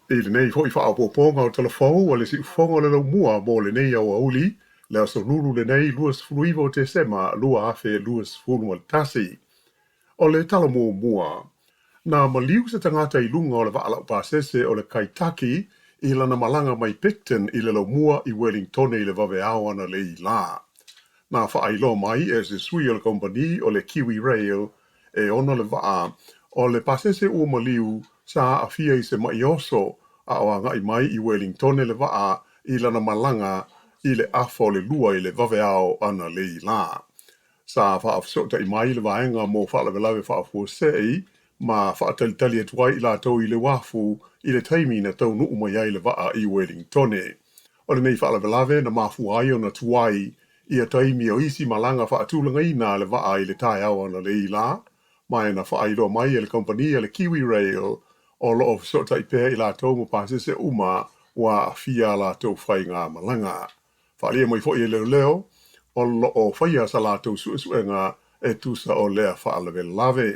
I lenei foi faaopoopoga o Tala Fou a le Siufofoga o le Laumua mo lenei aoauli, le aso Lulu lenei 29 o Tesema 2021. O le tala muamua, na maliu se tagata i luga o le vaa laupasese o le Kaitaki i lana malaga mai Picton i le Laumua i Wellingtone i le vaveao analeila la. Na faailoa mai e se sui o le kamupani o le Kiwi Rail e ona le vaa o le pasese ua maliu sa aafia i se ma'i oso a o agai mai i Wellingtone le vaa i lana malaga i le 1:30 i le vaveao analeila la. Sa faafesootai mai le vaega mo faalavelave faafuasei ma faatalitali atu ai i latou i le uafu i le taimi na taunuu mai ai le vaa i Wellingtone. O lenei faalavelave na mafua ai ona tuai ia taimi o isi malaga faatulagaina a le vaa i le taeao analeila la, ma e na faailoa mai e le kamupani a le Kiwi Rail o lo o fesootai pea i latou ma pasese uma ua aafia a latou faigamalaga. Faaalia mai foi e leoleo o lo o faia sa latou suesuega e tusa o lea faalavelave.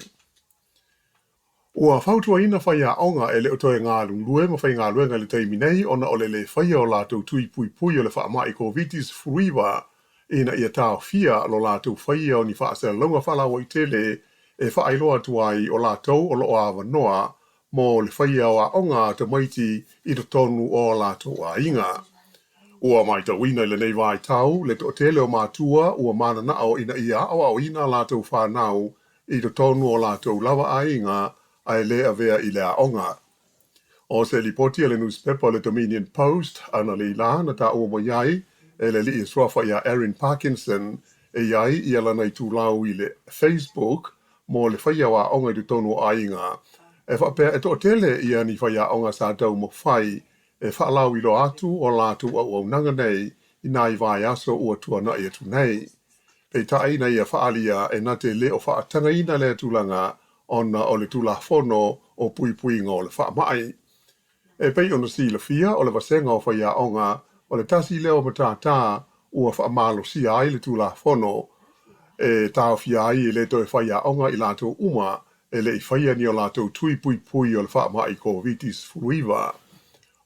Ua fautuaina faiaoga e le o toe galulue ma faigaluega i le taimi nei ona o le lē faia o latou tui puipui o le faamai Koviti-19 ina ia taofia lo latou faia o ni faasalalauga faalauaitele e faailoa atu ai o latou o lo o avanoa mo le faia o aoga a tamaiti i totonu o latou aiga. Ua matauina i lenei vaitau le toatele o matua ua mananao ina ia aoaoina latou fanau i totonu o latou lava aiga ae le avea i le aoga. O se lipoti a le nusipepa o le Dominion Post analeila na taua mai ai e le alii e suafa ia Erin Parkinson e i ai ia lana itulau i le Facebook mo le faia o aoga i totonu o aiga. E faapea e toatele ia ni faiaoga sa taumafai e faalauiloa atu o latou auaunaga nei i nai vaiaso ua tuana'i atu nei. Peitai na ia faaalia e na te le o faatagaina lea tulaga ona o le Tulafono o Puipuiga o le Faamai. E pei ona silafia o le vasega o faiaoga o le tasi lea o matata ua faamalosia ai le Tulafono e taofia ai e le toe faiaoga i latou uma e le i faia ni o latou tui puipui o le faamai Koviti-19.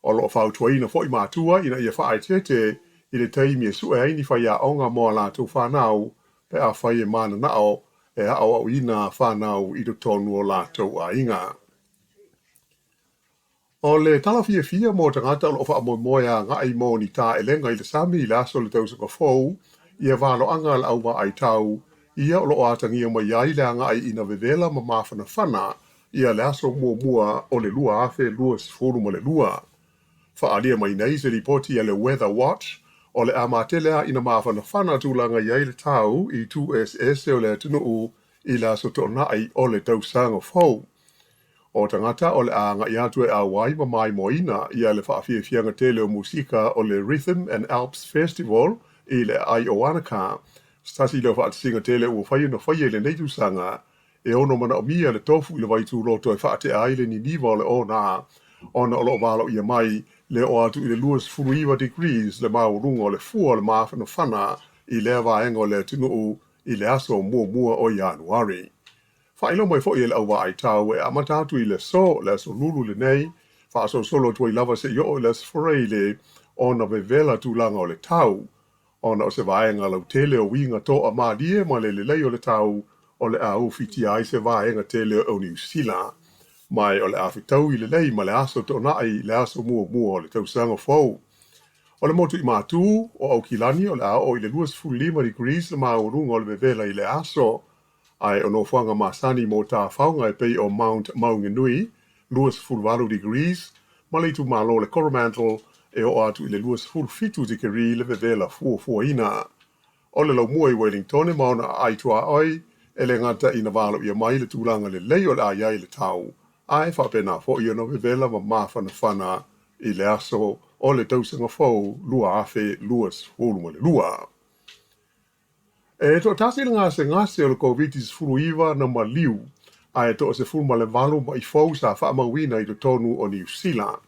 O lo o fautuaina foi matua ina ia faaeteete i le taimi e sue ai ni faiaoga mo a latou fanau pe afai e mananao e aoaoina fanau i totonu o latou aiga. O le tala fiafia mo tagata o lo o faamoemoe agai mo ni taelega i le sami i le aso o le tausaga fou, ia valoaga a le au vaai tau, ia o lo o atagia mai ai le agai ina vevela ma mafanafana ia le aso muamua o le 2022. Faaalia mai nei se lipoti a le Weather Watch o le a matele lava ina mafanafana tulaga i ai le tau i itu eseese o le atunuu i le aso Toonai o le tausaga fou. O tagata o le a agai atu e auai ma maimoaina ia le faafiafiaga tele o musika o le Rhythm and Alps Festival i le aai o Wanaka, se tasi lea o faatasiga tele ua fai ona faia i lenei tausaga e ono manaomia le tofu i le vaituloto e faatea ai le niniva o le ona, ona o lo o valoia mai le oo atu i le 29 degrees le maualuga o le fua o le mafanafana i lea vaega o le atunuu i le aso muamua o Ianuari. Faailoa mai foi e le au vaai tau e amata atu i le aso, le aso Lulu lenei, faasolosolo atu ai lava seia oo i le aso Faraile ona vevela tulaga o le tau, ona o se vaega lautele o uiga toamalie ma le lelei o le tau o le a ufitia ai se vaega tele o Niu Sila. Ma o le a fetaui lelei ma le aso Toonai, le aso muamua o le tausaga fou. O le motu i Matu o Aukilani o le a oo i le 25 degrees le maualuga o le vevela i le aso, ae o nofoaga masani mo tafauga e pei o Mount Maunganui, 28 degrees, ma le itumalo o le Coromandel e oo atu i le 27 dikeri le vevela fuafuaina. O le Laumua i Wellingtone ma ona aai tuaoi, e le gata ina valoia mai le tulaga lelei o le a i ai le tau, ae faapena foi ona vevela ma mafanafana i le aso o le tausaga fou 2022. E toatasi le gasegase o le Koviti-19 na maliu, ae toa-18 ma'i fou sa faamauina i totonu o Niu Sila.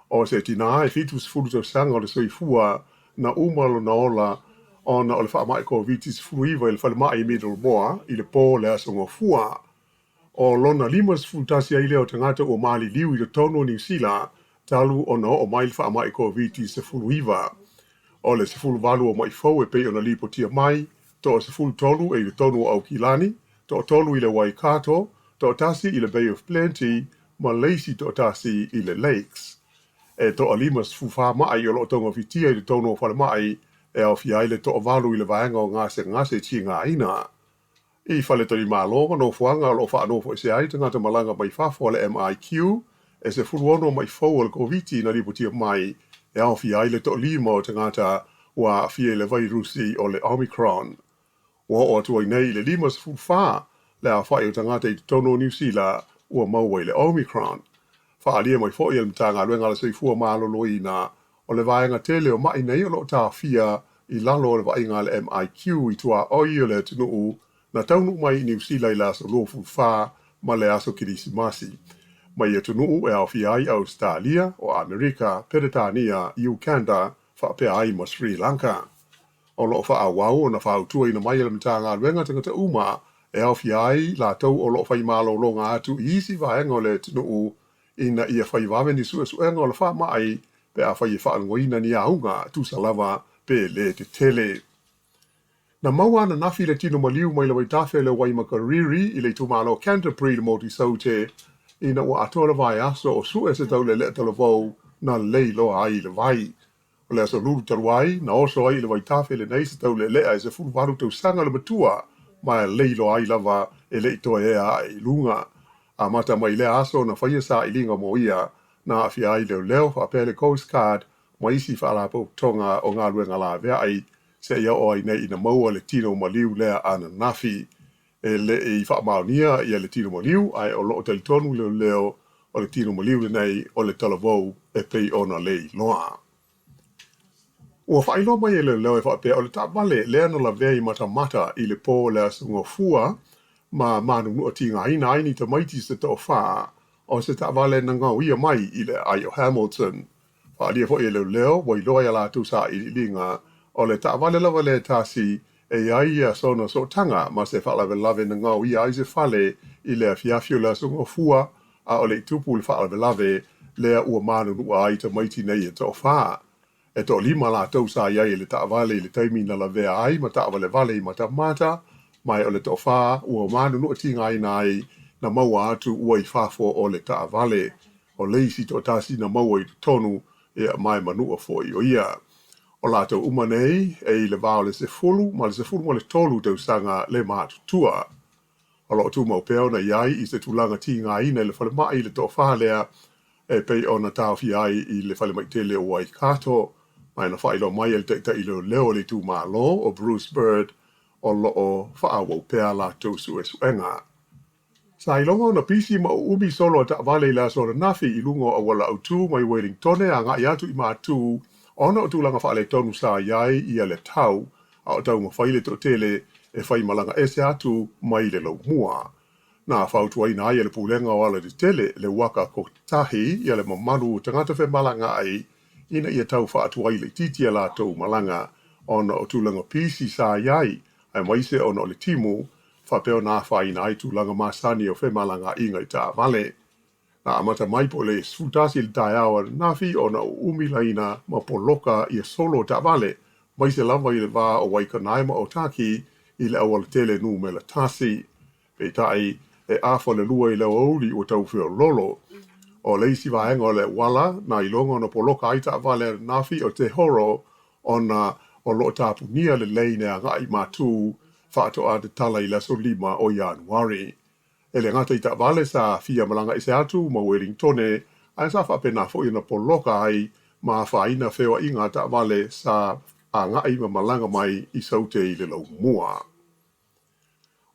O se tinā e 70 tausaga o le soifua na uma lona ola ona o le faamai Koviti-19 i le falemai i Middlemore i le pō o le aso Gafua. O lona 51 ai lea o tagata ua maliliu i totonu o Niu Sila talu ona oo mai le faamai Koviti-19. O le 18 o maʻi fou e pei ona lipotia mai, toa 13 e i totonu o Aukilani, toatolu i le Waikato, toatasi i le Bay of Plenty, ma le isi toatasi i le Lakes. E toa 54 maʻi o lo o togafitia i totonu o falemai e aofia ai le toavalu i le vaega o gasegase tigaina. I faletalimalo ma nofoaga o lo o faanofoesea ai tagata malaga mai fafo a le MIQ, e 16 maʻi fou o le Koviti na lipotia mai e aofia ai le toalima o tagata ua aafia i le vairusi o le Omicron. Ua oo atu ai nei i le 54 le aofai o tagata i totonu o Niu Sila ua maua i le Omicron. Faaalia mai foi e le Matagaluega a le Soifua Maloloina, o le vaega tele o maʻi nei o lo o taofia i lalo o le vaaiga a le MIQ i tuaoi o le atunuu na taunuu mai i Niu Sila i le aso 24 ma le aso Kerisimasi. Mai atunuu e aofia ai Ausetalia, o Amerika, Peretania, Ukanda, faapea ai ma Sri Lanka. O lo o faaauau ona fautuaina mai e le Matagaluega tagata uma e aofia ai latou o lo o fai malologa atu i isi vaega o le atunuu ina ia fai vave ni suesuega o le faamai pe afai e faalogoina ni auga tusa lava pe le tetele. Na maua ananafi le tino maliu mai le vaitafe o le Waimakariri i le itumalo Canterbury i le motu i Saute ina ua atoa le vaiaso o sue se taulelea talavou na lei loa ai i le vai. O le aso Lulu talu ai, na oso ai i le vaitafe lenei se taulelea e 18 tausaga le matua, ma e lei loa ai lava e le i toe ea ae i luga. Amata mai lea aso na faia sailiga mo ia, na aafia ai leoleo faapea le Coast Guard ma isi faalapotopotoga o galuega laveai, seia oo ai nei ina maua le tino maliu lea ananafi. E le i faamaonia ia le tino maliu, ae o lo o talitonu leoleo o le tino maliu lenei o le talavou e pei ona lei loa. Ua faailoa mai e leoleo e faapea o le taavale lea na lavea i Matamata i le pō o le aso Gafua ma manunua tigaina ai ni tamaiti se toafa, o se taavale na gaoia mai i le aai o Hamilton. Faaalia foi e leoleo ua iloa iā latou sailiiliga o le taavale lava lea e tasi e i ai ia sona sootaga ma se faalavelave na gaoia ai se fale i le afiafi o le aso Gafua, a o le i tupu le faalavelave lea ua manunua ai tamaiti nei e toafa. E toalima latou sa i ai i le taavale i le taimi na lavea ai ma taavalevale i Matamata, ma o le toafa ua manunua tigaina ai na maua atu ua i fafo o le taavale. O le isi toatasi na maua i totonu, ia ma e manua foi o ia. O latou uma nei e i le va o le 10 ma le 13 tausaga le matutua. O lo o tumau pea ona i ai i se tulaga tigaina i le falemai i le toafa lea e pei ona taofia ai i le falemai tele o Waikato, ma e na faailoa mai e le taitai leoleo o le itumalo o Bruce Bird o lo o faaauau pea latou suesuega. Sa iloga ona pisi ma uumi solo a taavale i le aso ananafi i luga o auala autū mai Wellingtone agai atu i Matū ona o tulaga faaletonu sa i ai ia le tau a o taumafai le toatele e fai malaga ese atu mai le laumua. Na fautuaina ai e le Pulega o Alatetele le uaka kotahi ia le mamalu o tagata femalagaai ina ia tau faatuai laitiiti a latou malaga ona o tulaga pisi sa i ai aemaise ona o le timu faapea ona afaina ai tulaga masani o femalagaaiga i taavale. Na amata mai po o le 11 i le taeao ananafi ona uumi laina ma poloka ia solo o taavale, aemaise lava i le va o Waikanae ma Otaki i le aualatele numera 1. Peitai, e afa le 2 i le aoauli ua tau feoloolo. O le isi vaega o le auala na iloga ona poloka ai taavale ananafi o Te Horo ona o lo o tapunia le lane e agai i Matū faatoa tatala i le aso 5 o Ianuari. E le gata i taavale sa fia malaga ese atu ma Wellingtone, ae sa faapena foi ona poloka ai ma afaina feoaiga a taavale sa agai ma malaga mai i Saute i le laumua.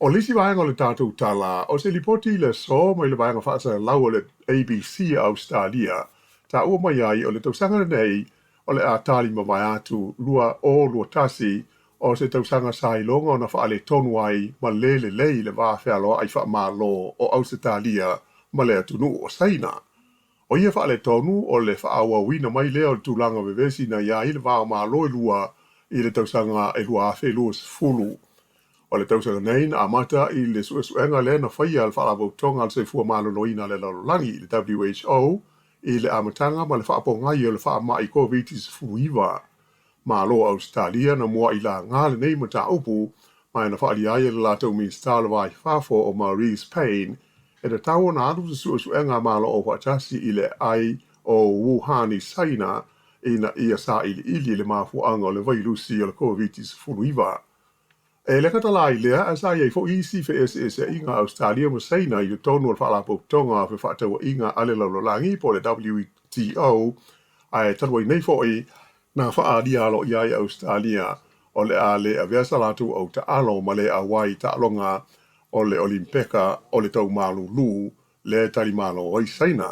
O le isi vaega o le tatou tala, o se lipoti i le aso mai le vaega faasalalau o le ABC a Ausetalia, taua mai ai o le tausaga lenei o le a tali mavae atu 2021 o se tausaga sa iloga ona faaletonu ai ma le lelei le va fealoai faamalo o Ausetalia ma le atunuu o Saina. O ia faaletonu o le faaauauina mai lea o le tulaga vevesi na i ai le va o Malo e lua i le tausaga e 2020. O le tausaga nei na amata i le suesuega lea na faia e le Faalapotopotoga a le Soifua Maloloina a le Lalolagi, le WHO, i le amataga ma le faapogai o le faamai Koviti-19. Malo o Ausetalia na mua'i laga lenei mataupu ma na faaalia ai e le latou Minisita o le Va i Fafo o Marise Payne e tatau ona alu se suesuega a Malo Aufaatasi i le aai o Wuhan i Saina ina ia sailiili le mafuaaga o le vailusi o le Koviti-19. E le gata la i lea, ae sa i ai foi isi feeseeseaiga a Ausetalia ma Saina i totonu o le Faalapotopotoga o Fefaatauaiga a le Lalolagi po o le WTO, ae talu ai nei foi na faaalia aloaia ai Ausetalia o le a le avea sa latou autaalo ma le auai i taaloga o le Olimpeka o le tau malulu lea e talimalo ai Saina.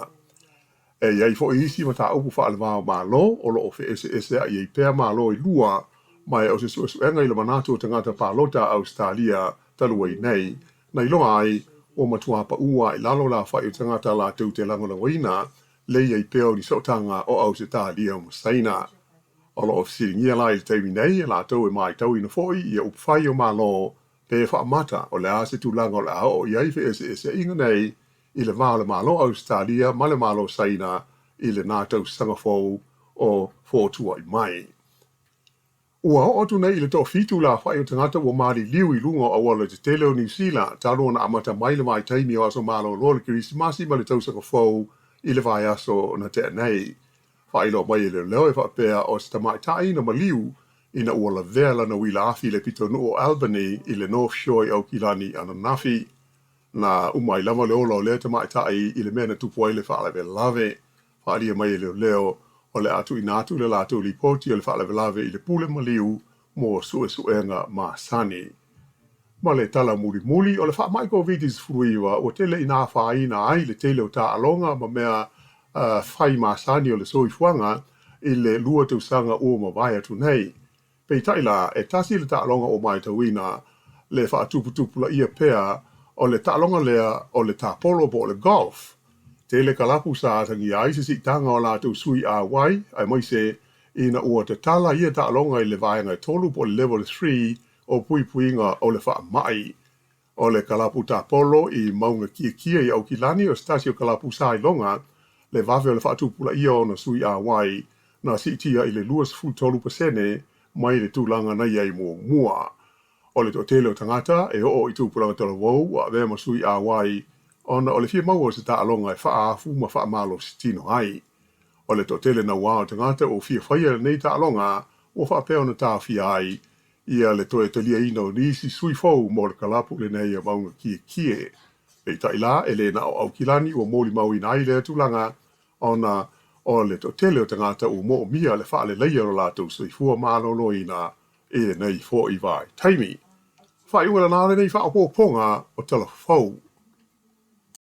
E i ai foi isi mataupu faaleva o Malo o lo o feeseeseai ai pea Malo e lua, ma e o se suesuega i le manatu o tagata palota a Ausetalia talu ai nei, na iloa ai ua matua paʻu lava i lalo le aofai o tagata latou te lagolagoina le i ai pea o ni sootaga o Ausetalia ma Saina. O lo o fesiligia la i le taimi nei e latou e matauina foi ia upufai o Malo pe faamata o le a se tulaga o le a oo i ai feeseeseaiga nei i le va o le Malo o Ausetalia ma le Malo o Saina i lena tausaga fou o fotua'i mai. Ua oo atu nei i le toafitu le aofai o tagata ua maliliu i luga o auala tetele o Niu Sila talu ona amata mai le vaitaimi o aso malolo o le Kerisimasi ma le tausaga fou i le vaiaso na tea nei. Faailoa mai e leoleo e faapea o se tamaitai na maliu ina ua lavea lana uila afi i le pitonuu o Albany i le North Shore i Aukilani ananafi. Na uma ai lava le ola o lea tamaitai i le mea na tupu ai le faalavelave. Faaalia mai e leoleo o le a tuuina atu le latou lipoti o le faalavelave i le pule maliu mo suesuega masani. Ma le tala mulimuli, o le faamai Koviti-19 ua tele ina afaina ai le tele o taaloga ma mea fai masani o le soifuaga i le 2 tausaga ua mavae atu nei. Peitai la, e tasi le taaloga ua matauina le faatuputupulaia pea o le taaloga lea o le tapolo po o le golf. Tele kalapu sa atagia ai se siitaga o latou sui auai, aemaise ina ua tatala ia taaloga i le vaega e 3 po o le level 3 o puipuiga o le faamai. O le kalapu tapolo i Maunga Kiekie i Aukilani o se tasi o kalapu sa iloga le vave o le faatupulaia o ona sui auai na siitia i le 23% mai le tulaga na i ai muamua. O le toatele o tagata e oo i tupulaga talavou ua avea ma sui auai ona o le fia maua o se taaloga e faaafu ma faamalosi tino ai. O le toatele nauā o tagata ua fia faia lenei taaloga ua faapea ona taofia ai ia le toe taliaina o nisi sui fou mo le kalapu lenei o Maunga Kiekie. Peitai la, e le na o Aukilani ua molimauina ai lea tulaga ona o le toatele o tagata ua moomia le faaleleia o lo latou soifua maloloina i lenei foi vaitaimi. Faaiuga lena o lenei faaopoopoga o Tala Fou.